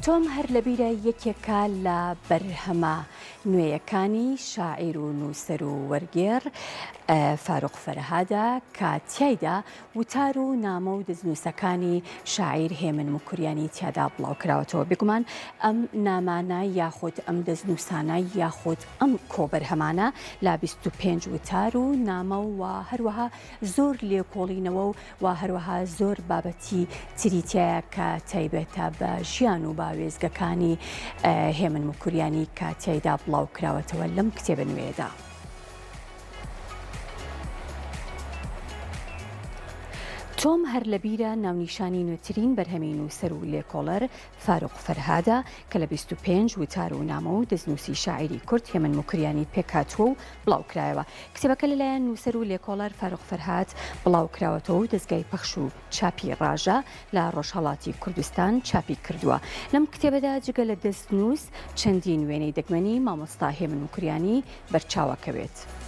تۆم هەر لەبیرە یەکێکە لە بەرهەمە نوێیەکانی شاعیر و نووسەر و وەرگێڕ فاروق فەرهادە کە تیایدا وتار و نامە و دەستنووسەکانی شاعیر هێمن موکریانی تیادا بڵاوکراوەتەوە. بێگومان ئەم نامانە یاخود ئەم دەستنووسانە یاخود ئەم کۆبەرهەمانە لە 25 وتار و نامە و هەروەها زۆر لێکۆڵینەوە و و هەروەها زۆر بابەتی تری تیایە کە تایبەتە بە ژیان و بە وێستگەکانی هێمن موکریانی کە تیایدا بڵاوکراوەتەوە لەم کتێبە نوێیەدا. تۆم هەر لەبیرە ناونیشانی نوێترین بەرهەمی نووسەر و لێکۆڵەر فاروق فەرهادە کە لە 25 وتار و نامە و دەستنووسی شاعیری کورد هێمن موکریانی پێکهاتووە و بڵاوکرایەوە. کتێبەکە لەلایەن نووسەر و لێکۆڵەر فاروق فەرهاد بڵاوکراوەتەوە و دەزگای پەخش و چاپی ڕاژە لە ڕۆژهەڵاتی کوردستان چاپی کردووە. لەم کتێبەدا جگە لە دەستنووس چەندین وێنەی دەگمەنی مامۆستا هێمن موکریانی بەرچاوەکەوێت.